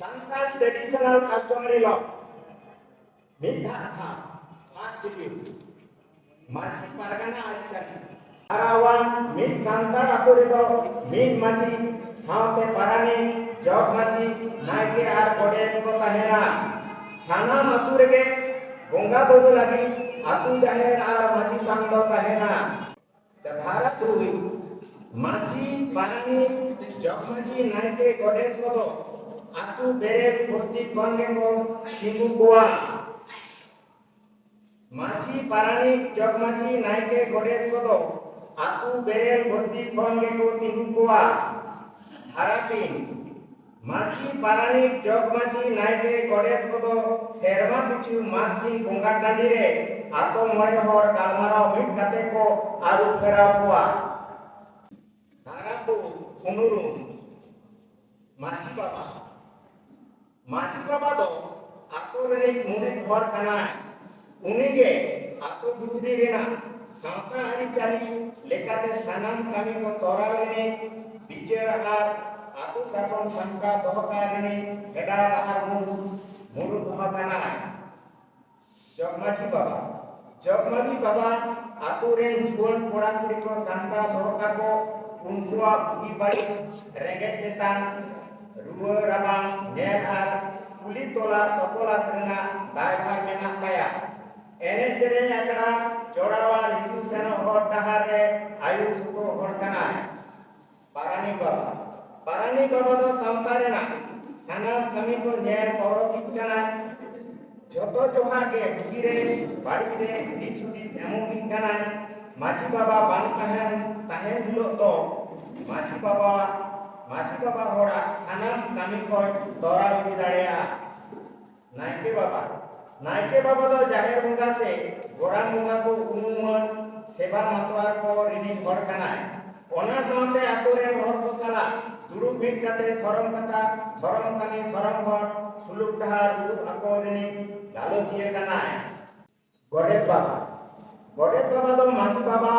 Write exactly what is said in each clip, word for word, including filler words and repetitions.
Santal traditional customary law ᱢᱤᱫ ᱫᱷᱟᱯ ᱫᱷᱟᱯ first schedule ᱢᱟᱹᱡᱷᱤ ᱯᱟᱨᱜᱟᱱᱟ ᱟᱹᱨᱤᱪᱟᱹᱞᱤ ᱫᱷᱟᱨᱟᱣᱟᱱ ᱢᱤᱫ ᱥᱟᱱᱛᱟᱲ ᱟᱛᱳ ᱨᱮᱫᱚ ᱢᱤᱫ ᱢᱟᱹᱡᱷᱤ ᱥᱟᱶᱛᱮ ᱯᱟᱨᱟᱱᱤᱠ, ᱡᱚᱜᱽ ᱢᱟᱹᱡᱷᱤ, ᱱᱟᱭᱠᱮ ᱟᱨ ᱜᱚᱰᱮᱛ ᱠᱚ ᱛᱟᱦᱮᱱᱟ᱾ ᱥᱟᱱᱟᱢ ᱟᱛᱳ ᱨᱮᱜᱮ ᱵᱚᱸᱜᱟ ᱵᱩᱨᱩ ᱞᱟᱹᱜᱤᱫ ᱟᱛᱳ ᱡᱟᱦᱮᱨ ᱟᱨ ᱢᱟᱹᱡᱷᱤ ᱛᱷᱟᱱ ᱫᱚ ᱛᱟᱦᱮᱱᱟ᱾ ᱫᱷᱟᱨᱟ ᱫᱩᱭ, ᱢᱟᱹᱡᱷᱤ, ᱯᱟᱨᱟᱱᱤᱠ, ᱡᱚᱜᱽ ᱢᱟᱹᱡᱷᱤ, ᱱᱟᱭᱠᱮ, ᱜᱚᱰᱮᱛ ᱠᱚᱫᱚ ᱟᱛᱳ ᱵᱮᱨᱮᱞ ᱵᱚᱥᱛᱤ ᱠᱷᱚᱱ ᱜᱮᱠᱚ ᱛᱤᱸᱜᱩ ᱠᱚᱣᱟ᱾ ᱢᱟᱹᱡᱷᱤ, ᱯᱟᱨᱟᱱᱤᱠ, ᱡᱚᱜᱽ ᱢᱟᱹᱡᱷᱤ, ᱱᱟᱭᱠᱮ, ᱜᱚᱰᱮᱛ ᱠᱚᱫᱚ ᱟᱛᱳ ᱵᱮᱨᱮᱞ ᱵᱚᱥᱛᱤ ᱠᱷᱚᱱ ᱜᱮᱠᱚ ᱛᱤᱸᱜᱩ ᱠᱚᱣᱟ᱾ ᱫᱷᱟᱨᱟ ᱛᱤᱱ, ᱢᱟᱹᱡᱷᱤ, ᱯᱟᱨᱟᱱᱤᱠ, ᱡᱚᱜᱽ ᱢᱟᱹᱡᱷᱤ, ᱱᱟᱭᱠᱮ, ᱜᱚᱰᱮᱛ ᱠᱚᱫᱚ ᱥᱮᱨᱢᱟ ᱯᱤᱪᱷᱩ ᱢᱟᱜᱽ ᱥᱤᱢ ᱵᱚᱸᱜᱟ ᱴᱟᱺᱰᱤ ᱨᱮ ᱟᱛᱳ ᱢᱚᱬᱮ ᱦᱚᱲ ᱜᱟᱞᱢᱟᱨᱟᱣ ᱢᱤᱫ ᱠᱟᱛᱮ ᱠᱚ ᱟᱹᱨᱩ ᱯᱷᱮᱨᱟᱣ ᱠᱚᱣᱟ᱾ ᱫᱷᱟᱨᱟ ᱯᱩᱱ, ᱩᱱᱩᱨᱩᱢ᱾ ᱢᱟᱹᱡᱷᱤ ᱵᱟᱵᱟ, ᱢᱟᱹᱡᱷᱤ ᱵᱟᱵᱟ ᱫᱚ ᱟᱛᱳ ᱨᱤᱱᱤᱡ ᱢᱩᱬᱩᱫ ᱦᱚᱲ ᱠᱟᱱᱟᱭ᱾ ᱩᱱᱤᱜᱮ ᱟᱛᱳ ᱵᱷᱤᱛᱨᱤ ᱨᱮᱱᱟᱜ ᱥᱟᱶᱛᱟ ᱟᱹᱨᱤᱪᱟᱹᱞᱤ ᱞᱮᱠᱟᱛᱮ ᱥᱟᱱᱟᱢ ᱠᱟᱹᱢᱤ ᱠᱚ ᱛᱚᱨᱟᱣ ᱨᱤᱱᱤᱡ ᱵᱤᱪᱟᱹᱨ ᱟᱨ ᱟᱛᱳ ᱥᱟᱥᱚᱱ ᱥᱟᱢᱴᱟᱣ ᱫᱚᱦᱚ ᱠᱟᱜ ᱨᱤᱱᱤᱡ ᱯᱷᱮᱰᱟᱨ ᱟᱨ ᱢᱩᱬᱩᱫ, ᱢᱩᱬᱩᱫ ᱦᱚᱲ ᱠᱟᱱᱟᱭ᱾ ᱡᱚᱜᱽᱢᱟᱹᱡᱷᱤ ᱵᱟᱵᱟ, ᱡᱚᱜᱽᱢᱟᱹᱡᱷᱤ ᱵᱟᱵᱟ ᱟᱛᱳ ᱨᱮᱱ ᱡᱩᱣᱟᱹᱱ ᱠᱚᱲᱟ ᱠᱩᱲᱤ ᱠᱚ ᱥᱟᱢᱴᱟᱣ ᱫᱚᱦᱚ ᱠᱟᱠᱚ, ᱩᱱᱠᱩᱣᱟᱜ ᱵᱩᱜᱤ ᱵᱟᱹᱲᱤᱡ, ᱨᱮᱸᱜᱮᱡ ᱛᱮᱛᱟᱝ, ᱨᱩᱣᱟᱹ ᱨᱟᱵᱟᱝ ᱧᱮᱞ ᱟᱨ ᱠᱩᱞᱤ ᱛᱚᱞᱟ ᱛᱚᱯᱚᱞᱟᱥ ᱨᱮᱱᱟᱜ ᱫᱟᱭᱵᱷᱟᱨ ᱢᱮᱱᱟᱜ ᱛᱟᱭᱟ᱾ ᱮᱱᱮᱡ ᱥᱮᱨᱮᱧ ᱟᱠᱷᱲᱟ ᱡᱚᱲᱟᱣ ᱟᱨ ᱦᱤᱡᱩᱜ ᱥᱮᱱᱚᱜ ᱦᱚᱨ ᱰᱟᱦᱟᱨ ᱨᱮ ᱟᱭᱩᱨ ᱥᱩᱛᱩᱜ ᱦᱚᱲ ᱠᱟᱱᱟᱭ᱾ ᱯᱟᱨᱟᱱᱤᱠ ᱵᱟᱵᱟ, ᱯᱟᱨᱟᱱᱤᱠ ᱵᱟᱵᱟ ᱫᱚ ᱥᱟᱶᱛᱟ ᱨᱮᱱᱟᱜ ᱥᱟᱱᱟᱢ ᱠᱟᱹᱢᱤ ᱠᱚ ᱧᱮᱞ ᱯᱚᱨᱚᱠᱤᱡ ᱠᱟᱱᱟᱭ᱾ ᱡᱷᱚᱛᱚ ᱡᱚᱦᱟ ᱜᱮ ᱵᱩᱜᱤ ᱨᱮ ᱵᱟᱹᱲᱤᱡ ᱨᱮ ᱫᱤᱥ ᱦᱩᱫᱤᱥ ᱮᱢᱚᱜᱤᱡ ᱠᱟᱱᱟᱭ᱾ ᱢᱟᱹᱡᱷᱤ ᱵᱟᱵᱟ ᱵᱟᱝ ᱛᱟᱦᱮᱱ, ᱛᱟᱦᱮᱱ ᱦᱤᱞᱳᱜ ᱫᱚ ᱢᱟᱹᱡᱷᱤ ᱵᱟᱵᱟ, ᱢᱟᱹᱡᱷᱤ ᱵᱟᱵᱟ ᱦᱚᱲᱟᱜ ᱥᱟᱱᱟᱢ ᱠᱟᱹᱢᱤ ᱠᱚᱭ ᱛᱚᱨᱟᱣ ᱤᱫᱤ ᱫᱟᱲᱮᱭᱟᱜᱼᱟ᱾ ᱱᱟᱭᱠᱮ ᱵᱟᱵᱟ, ᱱᱟᱭᱠᱮ ᱵᱟᱵᱟ ᱫᱚ ᱡᱟᱦᱮᱨ ᱵᱚᱸᱜᱟ ᱥᱮ ᱜᱚᱨᱟᱢ ᱵᱚᱸᱜᱟ ᱠᱚ ᱩᱱᱩᱢᱟᱹᱱ ᱥᱮᱵᱟ ᱢᱟᱛᱣᱟᱨ ᱠᱚ ᱨᱤᱱᱤᱡ ᱦᱚᱲ ᱠᱟᱱᱟᱭ᱾ ᱚᱱᱟ ᱥᱟᱶᱛᱮ ᱟᱛᱳ ᱨᱮᱱ ᱦᱚᱲ ᱠᱚ ᱥᱟᱞᱟᱜ ᱫᱩᱲᱩᱵ ᱢᱤᱫ ᱠᱟᱛᱮ ᱫᱷᱚᱨᱚᱢ ᱠᱟᱛᱷᱟ, ᱫᱷᱚᱨᱚᱢ ᱠᱟᱹᱢᱤ, ᱫᱷᱚᱨᱚᱢ ᱦᱚᱨ, ᱥᱩᱞᱩᱠ ᱰᱟᱦᱟᱨ ᱩᱫᱩᱜ ᱟᱠᱚ ᱨᱤᱱᱤᱡ ᱜᱟᱞᱚᱪᱤᱭᱟᱹ ᱠᱟᱱᱟᱭ᱾ ᱜᱚᱰᱮᱛ ᱵᱟᱵᱟ, ᱜᱚᱰᱮᱛ ᱵᱟᱵᱟ ᱫᱚ ᱢᱟᱹᱡᱷᱤ ᱵᱟᱵᱟ,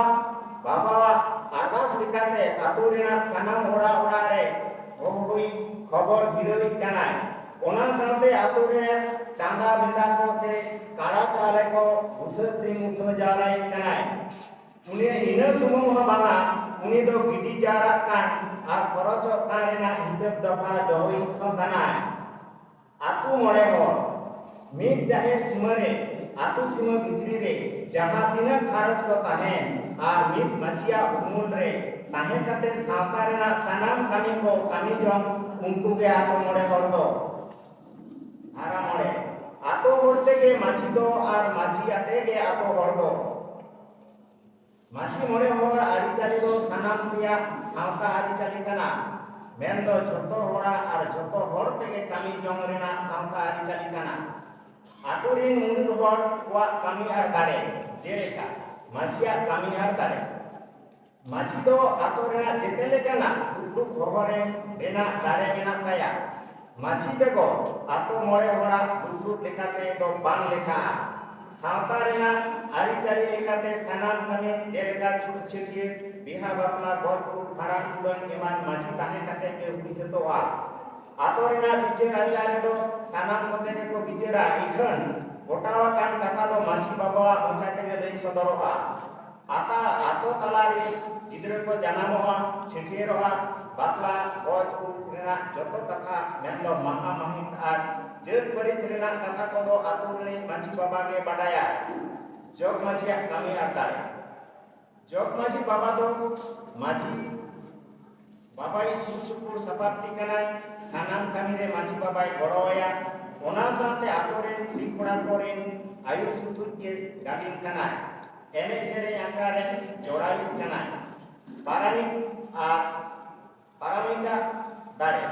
ᱵᱟᱵᱟᱣᱟᱜ ᱟᱨᱫᱟᱥ ᱞᱮᱠᱟᱛᱮ ᱟᱛᱳ ᱨᱮᱱᱟᱜ ᱥᱟᱱᱟᱢ ᱚᱲᱟᱜ ᱚᱲᱟᱜ ᱨᱮ ᱦᱚᱦᱚᱭᱤᱡ ᱠᱷᱚᱵᱚᱨ ᱵᱷᱤᱲᱟᱹᱣᱤᱡ ᱠᱟᱱᱟᱭ᱾ ᱚᱱᱟ ᱥᱟᱶᱛᱮ ᱟᱛᱳ ᱨᱮ ᱪᱟᱸᱫᱟ ᱵᱷᱮᱫᱟ ᱠᱚ ᱥᱮ ᱠᱟᱲᱟ ᱪᱟᱣᱞᱮ ᱠᱚ ᱵᱩᱥᱟᱹᱜ ᱥᱤᱢ ᱩᱴᱷᱟᱹᱣ ᱡᱟᱣᱨᱟᱭᱮᱫ ᱠᱟᱱᱟᱭ᱾ ᱩᱱᱤ ᱤᱱᱟᱹ ᱥᱩᱢᱩᱝ ᱦᱚᱸ ᱵᱟᱝᱟ, ᱩᱱᱤ ᱫᱚ ᱜᱤᱰᱤ ᱡᱟᱣᱨᱟᱜ ᱠᱟᱱ ᱟᱨ ᱠᱷᱚᱨᱚᱪᱚᱜ ᱠᱟᱱ ᱨᱮᱱᱟᱜ ᱦᱤᱥᱟᱹᱵ ᱫᱚᱯᱷᱟ ᱫᱚᱦᱚᱭᱤᱡ ᱦᱚᱸ ᱠᱟᱱᱟᱭ᱾ ᱟᱛᱳ ᱢᱚᱬᱮ ᱦᱚᱲ ᱢᱤᱫ ᱡᱟᱦᱮᱨ ᱥᱤᱢᱟᱹ ᱨᱮ, ᱟᱛᱳ ᱥᱤᱢᱟᱹ ᱵᱷᱤᱛᱨᱤ ᱨᱮ ᱡᱟᱦᱟᱸ ᱛᱤᱱᱟᱹᱜ ᱜᱷᱟᱨᱚᱸᱡᱽ ᱠᱚ ᱛᱟᱦᱮᱱ ᱟᱨ ᱢᱤᱫ ᱢᱟᱹᱡᱷᱤᱭᱟᱜ ᱩᱢᱩᱞ ᱨᱮ ᱛᱟᱦᱮᱸ ᱠᱟᱛᱮ ᱥᱟᱶᱛᱟ ᱨᱮᱱᱟᱜ ᱥᱟᱱᱟᱢ ᱠᱟᱹᱢᱤ ᱠᱚ ᱠᱟᱹᱢᱤ ᱡᱚᱝ, ᱩᱱᱠᱩ ᱜᱮ ᱟᱛᱳ ᱢᱚᱬᱮ ᱦᱚᱲ ᱫᱚ᱾ ᱫᱷᱟᱨᱟ ᱢᱚᱬᱮ, ᱟᱛᱳ ᱦᱚᱲ ᱛᱮᱜᱮ ᱢᱟᱹᱡᱷᱤ ᱫᱚ ᱟᱨ ᱢᱟᱹᱡᱷᱤ ᱟᱛᱮ ᱜᱮ ᱟᱛᱳ ᱦᱚᱲ ᱫᱚ᱾ ᱢᱟᱹᱡᱷᱤ ᱢᱚᱬᱮ ᱦᱚᱲ ᱟᱹᱨᱤᱪᱟᱹᱞᱤ ᱫᱚ ᱥᱟᱱᱟᱢ ᱨᱮᱭᱟᱜ ᱥᱟᱶᱛᱟ ᱟᱹᱨᱤᱪᱟᱹᱞᱤ ᱠᱟᱱᱟ, ᱢᱮᱱᱫᱚ ᱡᱷᱚᱛᱚ ᱦᱚᱲᱟᱜ ᱟᱨ ᱡᱷᱚᱛᱚ ᱦᱚᱲ ᱛᱮᱜᱮ ᱠᱟᱹᱢᱤ ᱡᱚᱝ ᱨᱮᱱᱟᱜ ᱥᱟᱶᱛᱟ ᱟᱹᱨᱤᱪᱟᱹᱞᱤ ᱠᱟᱱᱟ᱾ ᱟᱛᱳ ᱨᱤᱱ ᱢᱩᱬᱩᱫ ᱦᱚᱲ ᱠᱚᱣᱟᱜ ᱠᱟᱹᱢᱤ ᱟᱨ ᱫᱟᱲᱮ, ᱡᱮᱞᱮᱠᱟ ᱢᱟᱹᱡᱷᱤᱭᱟᱜ ᱠᱟᱹᱢᱤ ᱟᱨ ᱫᱟᱲᱮ᱾ ᱢᱟᱹᱡᱷᱤ ᱫᱚ ᱟᱛᱳ ᱨᱮᱱᱟᱜ ᱡᱮᱛᱮ ᱞᱮᱠᱟᱱᱟᱜ ᱫᱩᱯᱲᱩᱵ ᱦᱚᱦᱚ ᱨᱮ ᱨᱮᱱᱟᱜ ᱫᱟᱲᱮ ᱢᱮᱱᱟᱜ ᱛᱟᱭᱟ᱾ ᱢᱟᱹᱡᱷᱤ ᱵᱮᱜᱚᱨ ᱟᱛᱳ ᱢᱚᱬᱮ ᱦᱚᱲᱟᱜ ᱫᱩᱯᱲᱩᱵ ᱞᱮᱠᱟᱛᱮ ᱫᱚ ᱵᱟᱝ ᱞᱮᱠᱷᱟᱜᱼᱟ᱾ ᱥᱟᱶᱛᱟ ᱨᱮᱱᱟᱜ ᱟᱹᱨᱤᱪᱟᱹᱞᱤ ᱞᱮᱠᱟᱛᱮ ᱥᱟᱱᱟᱢ ᱠᱟᱹᱢᱤ, ᱡᱮᱞᱮᱠᱟ ᱪᱷᱩᱛ ᱪᱷᱟᱹᱴᱭᱟᱹᱨ, ᱵᱤᱦᱟ ᱵᱟᱯᱞᱟ, ᱜᱚᱡ ᱜᱩᱨ, ᱵᱷᱟᱸᱰᱟᱱ ᱠᱩᱲᱟᱹᱱ ᱮᱢᱟᱱ ᱢᱟᱹᱡᱷᱤ ᱛᱟᱦᱮᱸ ᱠᱟᱛᱮ ᱜᱮ ᱦᱩᱭ ᱥᱟᱹᱛᱚᱜᱼᱟ᱾ ᱟᱛᱳ ᱨᱮᱱᱟᱜ ᱵᱤᱪᱟᱹᱨ ᱟᱪᱟᱨ ᱨᱮᱫᱚ ᱥᱟᱱᱟᱢ ᱠᱚᱛᱮ ᱜᱮᱠᱚ ᱵᱤᱪᱟᱹᱨᱟ, ᱤᱠᱷᱟᱹᱱ ᱜᱚᱴᱟᱣᱟᱠᱟᱱ ᱠᱟᱛᱷᱟ ᱫᱚ ᱢᱟᱹᱡᱷᱤ ᱵᱟᱵᱟᱣᱟᱜ ᱢᱚᱪᱟ ᱛᱮᱜᱮ ᱞᱟᱹᱭ ᱥᱚᱫᱚᱨᱚᱜᱼᱟ᱾ ᱟᱛᱟ-, ᱟᱛᱳ ᱛᱟᱞᱟᱨᱮ ᱜᱤᱫᱽᱨᱟᱹ ᱠᱚ ᱡᱟᱱᱟᱢᱚᱜᱼᱟ, ᱪᱷᱟᱹᱴᱭᱟᱹᱨᱚᱜᱼᱟ, ᱵᱟᱯᱞᱟ, ᱜᱚᱡ ᱜᱩᱨ ᱨᱮᱱᱟᱜ ᱡᱚᱛᱚ ᱠᱟᱛᱷᱟ, ᱢᱮᱱᱫᱚ ᱢᱟᱦᱟ ᱢᱟᱹᱦᱤᱛ ᱟᱨ ᱡᱟᱹᱛ ᱯᱟᱹᱨᱤᱥ ᱨᱮᱱᱟᱜ ᱠᱟᱛᱷᱟ ᱠᱚᱫᱚ ᱟᱛᱳ ᱨᱤᱱᱤᱡ ᱢᱟᱹᱡᱷᱤ ᱵᱟᱵᱟ ᱜᱮ ᱵᱟᱰᱟᱭᱟ᱾ ᱡᱚᱜᱽ ᱢᱟᱹᱡᱷᱤᱭᱟᱜ ᱠᱟᱹᱢᱤ ᱟᱨ ᱫᱟᱲᱮ᱾ ᱡᱚᱜᱽ ᱢᱟᱹᱡᱷᱤ ᱵᱟᱵᱟ ᱫᱚ ᱢᱟᱹᱡᱷᱤ ᱵᱟᱵᱟᱭ ᱥᱩᱨ ᱥᱩᱯᱩᱨ ᱥᱟᱯᱟᱯᱛᱤ ᱠᱟᱱᱟᱭ, ᱥᱟᱱᱟᱢ ᱠᱟᱹᱢᱤ ᱨᱮ ᱢᱟᱹᱡᱷᱤ ᱵᱟᱵᱟᱭ ᱜᱚᱲᱚ ᱟᱭᱟ᱾ ᱚᱱᱟ ᱥᱟᱶᱛᱮ ᱟᱛᱳ ᱨᱮᱱ ᱠᱩᱲᱤ ᱠᱚᱲᱟ ᱠᱚᱨᱮᱱ ᱟᱭᱩᱨ ᱥᱩᱛᱩᱜ ᱜᱮ ᱜᱟᱹᱞᱤᱢ ᱠᱟᱱᱟᱭ᱾ ᱮᱱᱮᱡ ᱥᱮᱨᱮᱧ ᱟᱠᱷᱲᱟ ᱨᱮᱱ ᱡᱚᱲᱟᱣᱤᱡ ᱠᱟᱱᱟᱭ᱾ ᱯᱟᱨᱟᱱᱤᱠ ᱟᱨ ᱯᱟᱨᱟᱢᱤᱠᱟᱜ ᱫᱟᱲᱮ᱾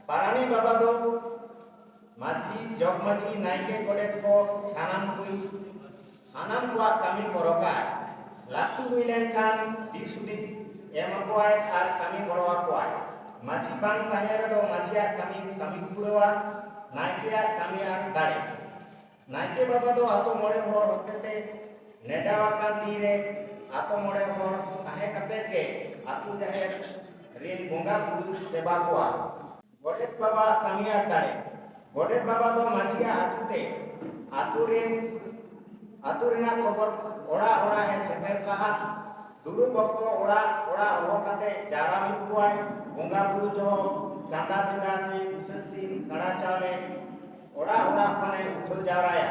ᱯᱟᱨᱟᱱᱤᱠ ᱵᱟᱵᱟ ᱫᱚ ᱢᱟᱹᱡᱷᱤ, ᱡᱚᱜᱽ ᱢᱟᱹᱡᱷᱤ, ᱱᱟᱭᱠᱮ, ᱜᱚᱰᱮᱛ ᱠᱚ ᱥᱟᱱᱟᱢ ᱠᱚᱭ, ᱥᱟᱱᱟᱢ ᱠᱚᱣᱟᱜ ᱠᱟᱹᱢᱤ ᱯᱚᱨᱚᱠᱟᱭ᱾ ᱞᱟᱹᱠᱛᱤ ᱦᱩᱭ ᱞᱮᱱᱠᱷᱟᱱ ᱫᱤᱥ ᱦᱩᱫᱤᱥ ᱮᱢ ᱟᱠᱚᱣᱟᱭ ᱟᱨ ᱠᱟᱹᱢᱤ ᱜᱚᱲᱚ ᱟᱠᱚᱣᱟᱭ᱾ ᱢᱟᱹᱡᱷᱤ ᱵᱟᱝ ᱛᱟᱦᱮᱸ ᱨᱮᱫᱚ ᱢᱟᱹᱡᱷᱤᱭᱟᱜ ᱠᱟᱹᱢᱤ ᱠᱟᱹᱢᱤ ᱯᱩᱨᱟᱹᱣᱟ᱾ ᱱᱟᱭᱠᱮᱭᱟᱜ ᱠᱟᱹᱢᱤ ᱟᱨ ᱫᱟᱲᱮ᱾ ᱱᱟᱭᱠᱮ ᱵᱟᱵᱟ ᱫᱚ ᱟᱛᱳ ᱢᱚᱬᱮ ᱦᱚᱲ ᱦᱚᱛᱮᱛᱮ ᱱᱮᱰᱟ ᱟᱠᱟᱱ ᱫᱤᱱ ᱨᱮ ᱟᱛᱳ ᱢᱚᱬᱮ ᱦᱚᱲ ᱛᱟᱦᱮᱸ ᱠᱟᱛᱮ ᱜᱮ ᱟᱛᱳ ᱡᱟᱦᱮᱨ ᱨᱤᱱ ᱵᱚᱸᱜᱟ ᱵᱩᱨᱩ ᱥᱮᱵᱟ ᱠᱚᱣᱟ᱾ ᱜᱚᱰᱮᱛ ᱵᱟᱵᱟ ᱠᱟᱹᱢᱤ ᱟᱨ ᱫᱟᱲᱮ᱾ ᱜᱚᱰᱮᱛ ᱵᱟᱵᱟ ᱫᱚ ᱢᱟᱹᱡᱷᱤᱭᱟᱜ ᱟᱹᱛᱩ ᱛᱮ ᱟᱹᱛᱩ ᱨᱮᱱ, ᱟᱹᱛᱩ ᱨᱮᱱᱟᱜ ᱠᱷᱚᱵᱚᱨ ᱚᱲᱟᱜ ᱚᱲᱟᱜ ᱮ ᱥᱮᱴᱮᱨ ᱠᱟᱜᱼᱟ᱾ ᱫᱩᱲᱩᱵ ᱚᱠᱛᱚ ᱚᱲᱟᱜ ᱚᱲᱟᱜ ᱦᱚᱦᱚ ᱠᱟᱛᱮ ᱡᱟᱣᱨᱟ ᱢᱤᱫ ᱠᱚᱣᱟᱭ᱾ ᱵᱚᱸᱜᱟ ᱵᱩᱨᱩ ᱡᱚᱦᱚᱜ ᱪᱟᱸᱫᱟ ᱵᱷᱮᱫᱟ ᱥᱤᱢ ᱵᱩᱥᱟᱹᱜ ᱥᱤᱢ ᱠᱟᱲᱟ ᱪᱟᱣᱞᱮ ᱚᱲᱟᱜ ᱚᱲᱟᱜ ᱠᱷᱚᱱᱮ ᱩᱴᱷᱟᱹᱣ ᱡᱟᱣᱨᱟᱭᱟ᱾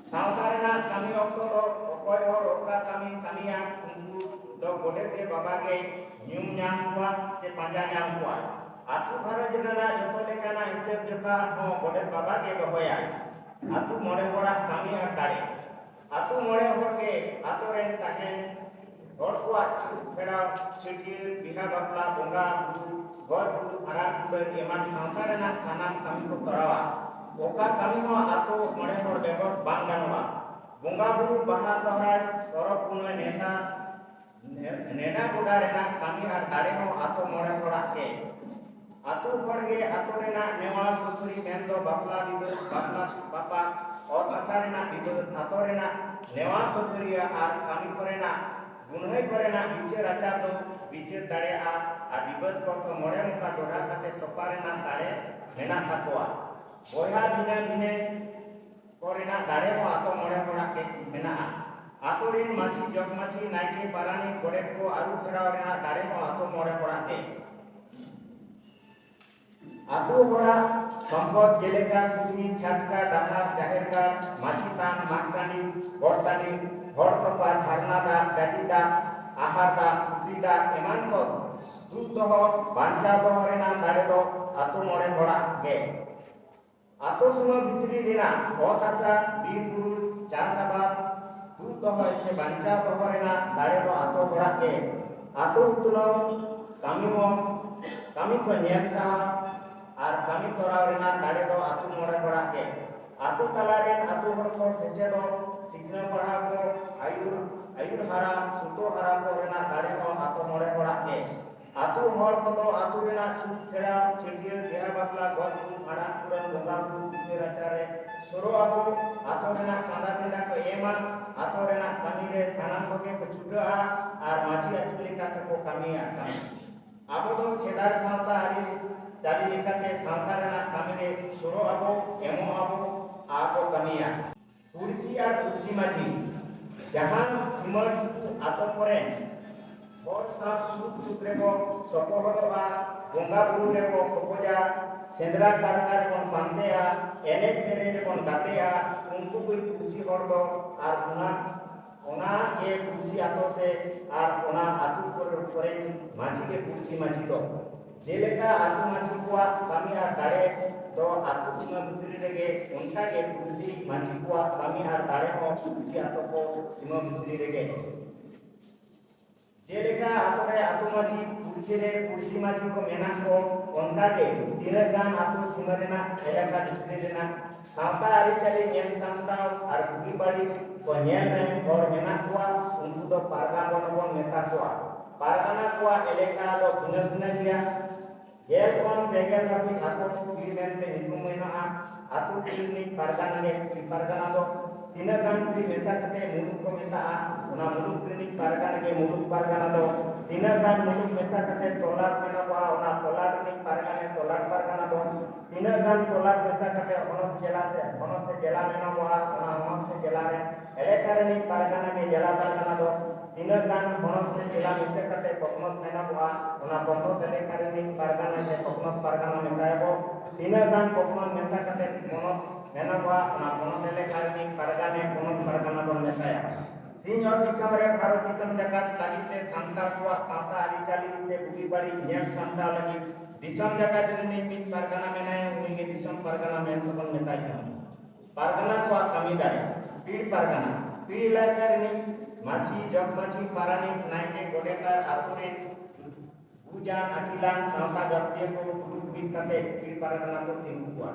ᱥᱟᱶᱛᱟ ᱨᱮᱱᱟᱜ ᱠᱟᱹᱢᱤ ᱚᱠᱛᱚ ᱫᱚ ᱚᱠᱚᱭ ᱦᱚᱲ ᱚᱠᱟ ᱠᱟᱹᱢᱤ ᱠᱟᱹᱢᱤᱭᱟ, ᱩᱱᱠᱩ ᱫᱚ ᱜᱚᱰᱮᱛ ᱜᱮ ᱵᱟᱵᱟ ᱜᱮ ᱧᱩᱢ ᱧᱟᱢ ᱠᱚᱣᱟ ᱥᱮ ᱯᱟᱸᱡᱟ ᱧᱟᱢ ᱠᱚᱣᱟ᱾ ᱟᱹᱛᱩ ᱜᱷᱟᱨᱚᱸᱡᱽ ᱨᱮᱱᱟᱜ ᱡᱚᱛᱚ ᱞᱮᱠᱟᱱᱟᱜ ᱦᱤᱥᱟᱹᱵ ᱡᱚᱠᱷᱟ ᱦᱚᱸ ᱜᱚᱰᱮᱛ ᱵᱟᱵᱟ ᱜᱮ ᱫᱚᱦᱚᱭᱟᱭ᱾ ᱟᱹᱛᱩ ᱢᱚᱬᱮ ᱦᱚᱲᱟᱜ ᱠᱟᱹᱢᱤ ᱟᱨ ᱫᱟᱲᱮ᱾ ᱟᱹᱛᱩ ᱢᱚᱬᱮ ᱦᱚᱲ ᱜᱮ ᱟᱹᱛᱩ ᱨᱮᱱ ᱛᱟᱦᱮᱱ ᱦᱚᱲ ᱠᱚᱣᱟᱜ ᱪᱷᱩᱛ ᱯᱷᱮᱲᱟᱣ, ᱪᱷᱟᱹᱴᱭᱟᱹᱨ, ᱵᱤᱦᱟ ᱵᱟᱯᱞᱟ, ᱵᱚᱸᱜᱟ ᱵᱩᱨᱩ, ᱜᱚᱡ ᱜᱩᱨ, ᱦᱟᱨᱟ ᱠᱩᱲᱟᱹ ᱮᱢᱟᱱ ᱥᱟᱶᱛᱟ ᱨᱮᱱᱟᱜ ᱥᱟᱱᱟᱢ ᱠᱟᱹᱢᱤ ᱠᱚ ᱛᱚᱨᱟᱣᱟ᱾ ᱚᱠᱟ ᱠᱟᱹᱢᱤ ᱦᱚᱸ ᱟᱹᱛᱩ ᱢᱚᱬᱮ ᱦᱚᱲ ᱵᱮᱜᱚᱨ ᱵᱟᱝ ᱜᱟᱱᱚᱜᱼᱟ᱾ ᱵᱚᱸᱜᱟ ᱵᱩᱨᱩ, ᱵᱟᱦᱟ ᱥᱚᱦᱨᱟᱭ, ᱯᱚᱨᱚᱵᱽ ᱯᱩᱱᱟᱹᱭ, ᱱᱮᱛᱟ, ᱱᱮ-, ᱱᱮᱰᱟ ᱜᱚᱰᱟ ᱨᱮᱱᱟᱜ ᱠᱟᱹᱢᱤ ᱟᱨ ᱫᱟᱲᱮ ᱦᱚᱸ ᱟᱹᱛᱩ ᱢᱚᱬᱮ ᱦᱚᱲᱟᱜ ᱜᱮ᱾ ᱟᱹᱛᱩ ᱦᱚᱲ ᱜᱮ ᱟᱹᱛᱩ ᱨᱮᱱᱟᱜ ᱱᱮᱣᱟ ᱠᱷᱟᱹᱯᱟᱹᱨᱤ ᱢᱮᱱᱫᱚ ᱵᱟᱯᱞᱟ ᱵᱤᱵᱟᱹᱫ, ᱵᱟᱯᱞᱟ ᱵᱟᱯᱟ, ᱚᱛ ᱦᱟᱥᱟ ᱨᱮᱱᱟᱜ ᱵᱤᱵᱟᱹᱫ, ᱟᱹᱛᱩ ᱨᱮᱱᱟᱜ ᱱᱮᱣᱟ ᱠᱷᱟᱹᱯᱟᱹᱨᱤᱭᱟᱹ ᱟᱨ ᱠᱟᱹᱢᱤ ᱠᱚᱨᱮᱱᱟᱜ ᱜᱩᱱᱦᱟᱹᱭ ᱠᱚᱨᱮᱱᱟᱜ ᱵᱤᱪᱟᱹᱨ ᱟᱪᱟᱨ ᱫᱚ ᱵᱤᱪᱟᱹᱨ ᱫᱟᱲᱮᱭᱟᱜᱼᱟ ᱟᱨ ᱵᱤᱵᱟᱹᱫ ᱠᱚ ᱫᱚ ᱢᱚᱬᱮ ᱢᱚᱠᱟ ᱰᱚᱰᱷᱟ ᱠᱟᱛᱮ ᱛᱚᱯᱟ ᱨᱮᱱᱟᱜ ᱫᱟᱲᱮ ᱢᱮᱱᱟᱜ ᱛᱟᱠᱚᱣᱟ᱾ ᱵᱚᱭᱦᱟ ᱵᱷᱤᱱᱟᱹ ᱵᱷᱤᱱᱟᱹ ᱠᱚ ᱨᱮᱱᱟᱜ ᱫᱟᱲᱮ ᱦᱚᱸ ᱟᱛᱳ ᱢᱚᱬᱮ ᱦᱚᱲᱟᱜ ᱜᱮ ᱢᱮᱱᱟᱜᱼᱟ᱾ ᱟᱛᱳ ᱨᱮᱱ ᱢᱟᱹᱡᱷᱤ, ᱡᱚᱜᱽ ᱢᱟᱹᱡᱷᱤ, ᱱᱟᱭᱠᱮ, ᱯᱟᱨᱟᱱᱤᱠ, ᱜᱚᱰᱮᱛ ᱠᱚ ᱟᱹᱨᱩ ᱯᱷᱮᱨᱟᱣ ᱨᱮᱱᱟᱜ ᱫᱟᱲᱮ ᱦᱚᱸ ᱟᱛᱳ ᱢᱚᱬᱮ ᱦᱚᱲᱟᱜ ᱜᱮ᱾ ᱟᱛᱳ ᱦᱚᱲᱟᱜ ᱥᱚᱢᱯᱚᱫ ᱡᱮᱞᱮᱠᱟ ᱠᱩᱞᱦᱤ, ᱪᱷᱟᱴᱠᱟ, ᱰᱟᱦᱟᱨ, ᱡᱟᱦᱮᱨ ᱜᱟᱲ, ᱢᱟᱹᱡᱷᱤ ᱛᱷᱟᱱ, ᱢᱟᱜᱽ ᱴᱟᱺᱰᱤ, ᱜᱚᱴ ᱴᱟᱺᱰᱤ, ᱦᱚᱲ ᱛᱚᱯᱟ, ᱡᱷᱟᱨᱱᱟ ᱫᱟᱜ, ᱰᱟᱹᱰᱤ ᱫᱟᱜ, ᱟᱦᱟᱨ ᱫᱟᱜ, ᱯᱩᱠᱷᱨᱤ ᱫᱟᱜ ᱮᱢᱟᱱ ᱠᱚ ᱫᱩᱜ ᱫᱚᱦᱚ, ᱵᱟᱧᱪᱟᱣ ᱫᱚᱦᱚ ᱨᱮᱱᱟᱜ ᱫᱟᱲᱮ ᱫᱚ ᱟᱛᱳ ᱢᱚᱬᱮ ᱦᱚᱲᱟᱜ ᱜᱮ᱾ ᱟᱛᱳ ᱥᱩᱢᱟᱹ ᱵᱷᱤᱛᱨᱤ ᱨᱮᱱᱟᱜ ᱚᱛ ᱦᱟᱥᱟ, ᱵᱤᱨ ᱵᱩᱨᱩ, ᱪᱟᱥ ᱟᱵᱟᱫ, ᱫᱩᱜ ᱫᱚᱦᱚᱭ ᱥᱮ ᱵᱟᱧᱪᱟᱣ ᱫᱚᱦᱚ ᱨᱮᱱᱟᱜ ᱫᱟᱲᱮ ᱫᱚ ᱟᱛᱳ ᱦᱚᱲᱟᱜ ᱜᱮ᱾ ᱟᱛᱳ ᱩᱛᱱᱟᱹᱣ ᱠᱟᱹᱢᱤ ᱦᱚᱸ, ᱠᱟᱹᱢᱤ ᱠᱚ ᱧᱮᱞ ᱥᱟᱦᱟᱣ ᱟᱨ ᱠᱟᱹᱢᱤ ᱛᱚᱨᱟᱣ ᱨᱮᱱᱟᱜ ᱫᱟᱲᱮ ᱫᱚ ᱟᱛᱳ ᱢᱚᱬᱮ ᱦᱚᱲᱟᱜ ᱜᱮ᱾ ᱟᱛᱳ ᱛᱟᱞᱟ ᱨᱮᱱ ᱟᱛᱳ ᱦᱚᱲ ᱠᱚ ᱥᱮᱪᱮᱫᱚᱜ, ᱥᱤᱠᱷᱱᱟᱹ ᱯᱟᱲᱦᱟᱣ ᱠᱚ, ᱟᱹᱭᱩᱨ, ᱟᱹᱭᱩᱨ ᱦᱟᱨᱟ, ᱥᱩᱛᱩᱜ ᱦᱟᱨᱟ ᱠᱚ ᱨᱮᱱᱟᱜ ᱫᱟᱲᱮ ᱦᱚᱸ ᱟᱛᱳ ᱢᱚᱬᱮ ᱦᱚᱲᱟᱜ ᱜᱮ᱾ ᱟᱛᱳ ᱦᱚᱲ ᱠᱚᱫᱚ ᱟᱛᱳ ᱨᱮᱱᱟᱜ ᱪᱷᱩᱛ ᱯᱷᱮᱲᱟᱣ, ᱪᱷᱟᱹᱴᱭᱟᱹᱨ, ᱵᱤᱦᱟ ᱵᱟᱯᱞᱟ, ᱜᱚᱡ ᱜᱩᱨ, ᱵᱷᱟᱸᱰᱟᱱ ᱠᱩᱲᱟᱹ, ᱵᱚᱸᱜᱟ ᱵᱩᱨᱩ, ᱵᱤᱪᱟᱹᱨ ᱟᱪᱟᱨ ᱨᱮ ᱥᱩᱨᱩᱜ ᱟᱠᱚ᱾ ᱟᱛᱳ ᱨᱮᱱᱟᱜ ᱪᱟᱸᱫᱟ ᱵᱷᱮᱫᱟ ᱠᱚ ᱮᱢᱟ᱾ ᱟᱛᱳ ᱨᱮᱱᱟᱜ ᱠᱟᱹᱢᱤ ᱨᱮ ᱥᱟᱱᱟᱢ ᱠᱚᱜᱮ ᱠᱚ ᱪᱷᱩᱴᱟᱹᱜᱼᱟ ᱟᱨ ᱢᱟᱹᱡᱷᱤ ᱟᱹᱪᱩ ᱞᱮᱠᱟ ᱛᱮᱠᱚ ᱠᱟᱹᱢᱤᱭᱟ᱾ ᱠᱟᱹᱢᱤ ᱟᱵᱚ ᱫᱚ ᱥᱮᱫᱟᱭ ᱥᱟᱶᱛᱟ ᱟᱹᱨᱤ ᱪᱟᱹᱞᱤ ᱞᱮᱠᱟᱛᱮ ᱥᱟᱶᱛᱟ ᱨᱮᱱᱟᱜ ᱠᱟᱹᱢᱤ ᱨᱮ ᱥᱩᱨᱚᱜ ᱟᱵᱚ, ᱮᱢᱚᱜ ᱟᱵᱚ ᱟᱨ ᱵᱚ ᱠᱟᱹᱢᱤᱭᱟ᱾ ᱯᱩᱲᱥᱤ ᱟᱨ ᱯᱩᱲᱥᱤ ᱢᱟᱹᱡᱷᱤ, ᱡᱟᱦᱟᱸ ᱥᱤᱢᱟᱹ ᱟᱹᱛᱩ ᱠᱚᱨᱮᱱ ᱦᱚᱲ ᱥᱟᱶ ᱥᱩᱠ ᱫᱩᱠ ᱨᱮᱵᱚ ᱥᱚᱯᱚᱦᱚᱫᱚᱜᱼᱟ, ᱵᱚᱸᱜᱟ ᱵᱩᱨᱩ ᱨᱮᱵᱚ ᱠᱷᱚᱠᱚᱡᱟ, ᱥᱮᱸᱫᱽᱨᱟ ᱠᱟᱨᱠᱟ ᱨᱮᱵᱚᱱ ᱯᱟᱱᱛᱮᱜᱼᱟ, ᱮᱱᱮᱡ ᱥᱮᱨᱮᱧ ᱨᱮᱵᱚᱱ ᱜᱟᱛᱮᱜᱼᱟ, ᱩᱱᱠᱩ ᱠᱚ ᱯᱩᱲᱥᱤ ᱦᱚᱲ ᱫᱚ᱾ ᱟᱨ ᱚᱱᱟ, ᱚᱱᱟ ᱜᱮ ᱯᱩᱲᱥᱤ ᱟᱛᱳ ᱥᱮ ᱟᱨ ᱚᱱᱟ ᱟᱛᱳ ᱠᱚᱨᱮ, ᱠᱚᱨᱮᱱ ᱢᱟᱹᱡᱷᱤ ᱜᱮ ᱯᱩᱲᱥᱤ ᱢᱟᱹᱡᱷᱤ ᱫᱚ᱾ ᱡᱮᱞᱮᱠᱟ ᱟᱛᱳ ᱢᱟᱹᱡᱷᱤ ᱠᱚᱣᱟᱜ ᱠᱟᱹᱢᱤ ᱟᱨ ᱫᱟᱲᱮ ᱫᱚ ᱟᱛᱳ ᱥᱤᱢᱟᱹ ᱵᱷᱤᱛᱨᱤ ᱨᱮᱜᱮ, ᱚᱱᱠᱟ ᱜᱮ ᱯᱩᱲᱥᱤ ᱢᱟᱹᱡᱷᱤ ᱠᱚᱣᱟᱜ ᱠᱟᱹᱢᱤ ᱟᱨ ᱫᱟᱲᱮ ᱦᱚᱸ ᱯᱩᱲᱥᱤ ᱟᱛᱳ ᱠᱚ ᱥᱤᱢᱟᱹ ᱵᱷᱤᱛᱨᱤ ᱨᱮᱜᱮ᱾ ᱡᱮᱞᱮᱠᱟ ᱟᱛᱳ ᱨᱮ ᱟᱛᱳ ᱢᱟᱹᱡᱷᱤ, ᱯᱩᱲᱥᱤ ᱨᱮ ᱯᱩᱲᱥᱤ ᱢᱟᱹᱡᱷᱤ ᱠᱚ ᱢᱮᱱᱟᱜ ᱠᱚ, ᱚᱱᱠᱟ ᱜᱮ ᱛᱤᱱᱟᱹᱜ ᱜᱟᱱ ᱟᱛᱳ ᱥᱤᱢᱟᱹ ᱨᱮᱱᱟᱜ, ᱮᱞᱟᱠᱟ ᱵᱷᱤᱛᱨᱤ ᱨᱮᱱᱟᱜ ᱥᱟᱶᱛᱟ ᱟᱹᱨᱤᱪᱟᱹᱞᱤ ᱧᱮᱞ ᱥᱟᱢᱴᱟᱣ ᱟᱨ ᱵᱩᱜᱤ ᱵᱟᱹᱲᱤᱡ ᱠᱚ ᱧᱮᱞ ᱨᱮᱱ ᱦᱚᱲ ᱢᱮᱱᱟᱜ ᱠᱚᱣᱟ, ᱩᱱᱠᱩ ᱫᱚ ᱯᱟᱨᱜᱟᱱᱟ ᱵᱚᱱ ᱢᱮᱛᱟ ᱠᱚᱣᱟ᱾ ᱯᱟᱨᱜᱟᱱᱟ ᱠᱚᱣᱟᱜ ᱮᱞᱟᱠᱟ ᱫᱚ ᱵᱷᱤᱱᱟᱹ ᱵᱷᱤᱱᱟᱹ ᱜᱮᱭᱟ᱾ ᱜᱮᱞ ᱠᱷᱚᱱ ᱯᱮᱜᱮᱞ ᱫᱷᱟᱹᱵᱤᱡ ᱟᱛᱳ ᱯᱤᱲ ᱢᱮᱱᱛᱮ ᱧᱩᱛᱩᱢ ᱢᱮᱱᱟᱜᱼᱟ᱾ ᱟᱛᱳ ᱯᱤᱲ ᱨᱤᱱᱤᱡ ᱯᱟᱨᱜᱟᱱᱟ ᱜᱮ ᱯᱤᱲ ᱯᱟᱨᱜᱟᱱᱟ ᱫᱚ᱾ ᱛᱤᱱᱟᱹᱜ ᱜᱟᱱ ᱯᱤᱲ ᱢᱮᱥᱟ ᱠᱟᱛᱮ ᱢᱩᱞᱩᱠ ᱠᱚ ᱢᱮᱛᱟᱜᱼᱟ, ᱚᱱᱟ ᱢᱩᱞᱩᱠ ᱨᱤᱱᱤᱡ ᱯᱟᱨᱜᱟᱱᱟ ᱜᱮ ᱢᱩᱞᱩᱠ ᱯᱟᱨᱜᱟᱱᱟ ᱫᱚ᱾ ᱛᱤᱱᱟᱹᱜ ᱜᱟᱱ ᱢᱩᱞᱩᱠ ᱢᱮᱥᱟ ᱠᱟᱛᱮ ᱛᱚᱞᱟᱴ ᱢᱮᱱᱟᱜᱚᱜᱼᱟ, ᱚᱱᱟ ᱛᱚᱞᱟᱴ ᱨᱤᱱᱤᱡ ᱯᱟᱨᱜᱟᱱᱟ ᱜᱮ ᱛᱚᱞᱟᱴ ᱯᱟᱨᱜᱟᱱᱟ ᱫᱚ᱾ ᱛᱤᱱᱟᱹᱜ ᱜᱟᱱ ᱛᱚᱞᱟᱴ ᱢᱮᱥᱟ ᱠᱟᱛᱮ ᱦᱚᱱᱚᱛ ᱡᱮᱞᱟ ᱥᱮ ᱦᱚᱱᱚᱛ ᱥᱮ ᱡᱮᱞᱟ ᱢᱮᱱᱟᱜᱚᱜᱼᱟ, ᱚᱱᱟ ᱦᱚᱱᱚᱛ ᱥᱮ ᱡᱮᱞᱟ ᱨᱮ ᱮᱞᱟᱠᱟ ᱨᱤᱱᱤᱡ ᱯᱟᱨᱜᱟᱱᱟ ᱜᱮ ᱡᱮᱞᱟ ᱯᱟᱨᱜᱟᱱᱟ ᱫᱚ᱾ ᱛᱤᱱᱟᱹᱜ ᱜᱟᱱ ᱦᱚᱱᱚᱛ ᱥᱮ ᱡᱮᱞᱟ ᱢᱮᱥᱟ ᱠᱟᱛᱮ ᱯᱚᱱᱚᱛ ᱢᱮᱱᱟᱜᱚᱜᱼᱟ, ᱚᱱᱟ ᱯᱚᱱᱚᱛ ᱮᱞᱟᱠᱟ ᱨᱤᱱᱤᱡ ᱯᱟᱨᱜᱟᱱᱟ ᱜᱮ ᱯᱚᱱᱚᱛ ᱯᱟᱨᱜᱟᱱᱟ ᱢᱮᱛᱟᱭᱟᱵᱚ᱾ ᱛᱤᱱᱟᱹᱜ ᱜᱟᱱ ᱯᱚᱱᱚᱛ ᱢᱮᱥᱟ ᱠᱟᱛᱮ ᱯᱚᱱᱚᱛ ᱢᱮᱱᱟᱜᱚᱜᱼᱟ, ᱚᱱᱟ ᱯᱚᱱᱚᱛ ᱮᱞᱟᱠᱟ ᱨᱤᱱᱤᱡ ᱯᱟᱨᱜᱟᱱᱟ ᱯᱚᱱᱚᱛ ᱯᱟᱨᱜᱟᱱᱟ ᱵᱚᱱ ᱢᱮᱛᱟᱭᱟ᱾ ᱥᱤᱧᱚᱛ ᱫᱤᱥᱚᱢ ᱨᱮ ᱵᱷᱟᱨᱚᱛ ᱫᱤᱥᱚᱢ ᱡᱟᱠᱟᱛ ᱞᱟᱹᱜᱤᱫ ᱛᱮ ᱥᱟᱱᱛᱟᱲ ᱠᱚᱣᱟᱜ ᱥᱟᱶᱛᱟ ᱟᱹᱨᱤᱪᱟᱹᱞᱤ ᱥᱮ ᱵᱩᱜᱤ ᱵᱟᱹᱲᱤᱡ ᱧᱮᱞ ᱥᱟᱢᱴᱟᱣ ᱞᱟᱹᱜᱤᱫ ᱫᱤᱥᱚᱢ ᱡᱟᱠᱟᱛ ᱨᱤᱱᱤᱡ ᱢᱤᱫ ᱯᱟᱨᱜᱟᱱᱟ ᱢᱮᱱᱟᱭᱟ, ᱩᱱᱤ ᱜᱮ ᱫᱤᱥᱚᱢ ᱯᱟᱨᱜᱟᱱᱟ ᱢᱮᱱᱛᱮ ᱵᱚᱱ ᱢᱮᱛᱟᱭ ᱠᱟᱱᱟ᱾ ᱯᱟᱨᱜᱟᱱᱟ ᱠᱚᱣᱟᱜ ᱠᱟᱹᱢᱤ ᱫᱟᱲᱮ᱾ ᱯᱤᱲ ᱯᱟᱨᱜᱟᱱᱟ, ᱯᱤᱲ ᱮᱞᱟᱠᱟ ᱨᱤᱱᱤᱡ ᱢᱟᱹᱡᱷᱤ, ᱡᱚᱜᱽ ᱢᱟᱹᱡᱷᱤ, ᱯᱟᱨᱟᱱᱤᱠ, ᱱᱟᱭᱠᱮ, ᱜᱚᱰᱮᱛ ᱟᱨ ᱟᱛᱳ ᱨᱤᱱ ᱵᱩᱡᱟᱱ ᱟᱹᱠᱤᱞᱟᱱ ᱥᱟᱶᱛᱟ ᱜᱟᱛᱮ ᱠᱚ ᱫᱩᱲᱩᱵ ᱢᱤᱫ ᱠᱟᱛᱮ ᱯᱤᱲ ᱯᱟᱨᱜᱟᱱᱟ ᱠᱚ ᱛᱤᱸᱜᱩ ᱠᱚᱣᱟ᱾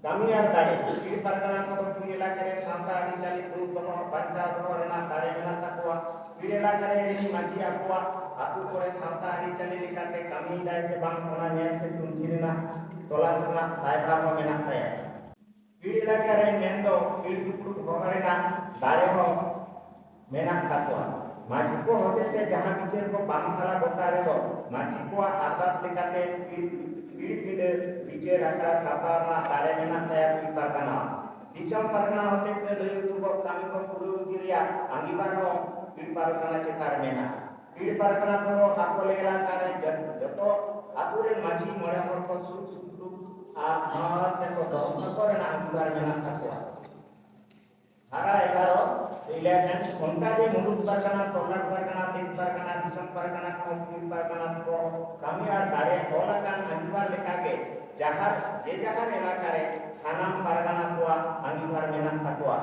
ᱠᱟᱹᱢᱤ ᱟᱨ ᱫᱟᱲᱮ᱾ ᱯᱤᱲ ᱯᱟᱨᱜᱟᱱᱟ ᱠᱚᱫᱚ ᱯᱤᱲ ᱮᱞᱟᱠᱟ ᱨᱮ ᱥᱟᱶᱛᱟ ᱟᱹᱨᱤᱪᱟᱹᱞᱤ ᱫᱩᱲᱩᱵ ᱫᱚᱦᱚ, ᱵᱟᱧᱪᱟᱣ ᱫᱚᱦᱚ ᱨᱮᱱᱟᱜ ᱫᱟᱲᱮ ᱢᱮᱱᱟᱜ ᱛᱟᱠᱚᱣᱟ᱾ ᱯᱤᱲ ᱮᱞᱟᱠᱟ ᱨᱮ ᱨᱤᱱᱤᱡ ᱢᱟᱹᱡᱷᱤ ᱟᱠᱚᱣᱟᱜ ᱟᱛᱳ ᱠᱚᱨᱮ ᱥᱟᱶᱛᱟ ᱟᱹᱨᱤᱪᱟᱹᱞᱤ ᱞᱮᱠᱟᱛᱮ ᱠᱟᱹᱢᱤᱭᱮᱫᱟᱭ ᱥᱮ ᱵᱟᱝ, ᱚᱱᱟ ᱧᱮᱞ ᱥᱮ ᱛᱩᱱᱠᱷᱤ ᱨᱮᱱᱟᱜ ᱛᱚᱞᱟᱥ ᱨᱮᱱᱟᱜ ᱫᱟᱭᱵᱷᱟᱨ ᱦᱚᱸ ᱢᱮᱱᱟᱜ ᱛᱟᱭᱟ᱾ ᱯᱤᱲ ᱮᱞᱟᱠᱟ ᱨᱮ ᱢᱮᱱᱫᱚ ᱯᱤᱲ ᱫᱩᱯᱲᱩᱵ ᱦᱚᱦᱚ ᱨᱮᱱᱟᱜ ᱫᱟᱲᱮ ᱦᱚᱸ ᱢᱮᱱᱟᱜ ᱛᱟᱠᱚᱣᱟ᱾ ᱢᱟᱹᱡᱷᱤ ᱠᱚ ᱦᱚᱛᱮᱛᱮ ᱡᱟᱦᱟᱸ ᱵᱤᱪᱟᱹᱨ ᱠᱚ ᱵᱟᱝ ᱥᱟᱞᱟ ᱜᱚᱴᱟ ᱨᱮᱫᱚ ᱢᱟᱹᱡᱷᱤ ᱠᱚᱣᱟᱜ ᱟᱨᱫᱟᱥ ᱞᱮᱠᱟᱛᱮ ᱯᱤᱲ, ᱯᱤᱲ ᱵᱤᱪᱟᱹᱨ ᱟᱠᱷᱲᱟ ᱥᱟᱯᱲᱟᱣ ᱨᱮᱱᱟᱜ ᱫᱟᱲᱮ ᱢᱮᱱᱟᱜ ᱛᱟᱭᱟ ᱯᱤᱲ ᱯᱟᱨᱜᱟᱱᱟ᱾ ᱫᱤᱥᱚᱢ ᱯᱟᱨᱜᱟᱱᱟ ᱦᱚᱛᱮᱡ ᱛᱮ ᱞᱟᱹᱭ ᱩᱫᱩᱜᱚᱜ ᱠᱟᱹᱢᱤ ᱠᱚ ᱯᱩᱨᱟᱹᱣ ᱤᱫᱤ ᱨᱮᱭᱟᱜ ᱟᱸᱜᱤᱵᱷᱟᱨ ᱦᱚᱸ ᱯᱤᱲ ᱯᱟᱨᱜᱟᱱᱟ ᱪᱮᱛᱟᱱ ᱨᱮ ᱢᱮᱱᱟᱜᱼᱟ᱾ ᱯᱤᱲ ᱯᱟᱨᱜᱟᱱᱟ ᱠᱚᱫᱚ ᱟᱠᱚ ᱮᱞᱟᱠᱟ ᱨᱮ ᱡᱚ-, ᱡᱚᱛᱚ ᱟᱛᱳ ᱨᱮᱱ ᱢᱟᱹᱡᱷᱤ ᱢᱚᱬᱮ ᱦᱚᱲ ᱠᱚ ᱥᱩᱨ ᱥᱩᱯᱩᱨ ᱟᱨ ᱥᱟᱶᱟᱨ ᱛᱮᱠᱚ ᱫᱚᱦᱚ ᱠᱟᱠᱚ ᱨᱮᱱᱟᱜ ᱟᱸᱜᱤᱵᱷᱟᱨ ᱢᱮᱱᱟᱜ ᱛᱟᱠᱚᱣᱟ᱾ ᱫᱷᱟᱨᱟ ᱮᱜᱟᱨᱚ, eleven, ᱚᱱᱠᱟ ᱜᱮ ᱢᱩᱞᱩᱠ ᱯᱟᱨᱜᱟᱱᱟ, ᱛᱚᱞᱟᱴ ᱯᱟᱨᱜᱟᱱᱟ, ᱫᱮᱥ ᱯᱟᱨᱜᱟᱱᱟ, ᱫᱤᱥᱚᱢ ᱯᱟᱨᱜᱟᱱᱟ ᱠᱚ, ᱯᱤᱲ ᱯᱟᱨᱜᱟᱱᱟ ᱠᱚ ᱠᱟᱹᱢᱤ ᱟᱨ ᱫᱟᱲᱮ ᱚᱞ ᱟᱠᱟᱱ ᱟᱸᱜᱤᱵᱷᱟᱨ ᱞᱮᱠᱟᱜᱮ ᱡᱟᱦᱟᱨ, ᱡᱮ ᱡᱟᱦᱟᱨ ᱮᱞᱟᱠᱟ ᱨᱮ ᱥᱟᱱᱟᱢ ᱯᱟᱨᱜᱟᱱᱟ ᱠᱚᱣᱟᱜ ᱟᱸᱜᱤᱵᱷᱟᱨ ᱢᱮᱱᱟᱜ ᱛᱟᱠᱚᱣᱟ᱾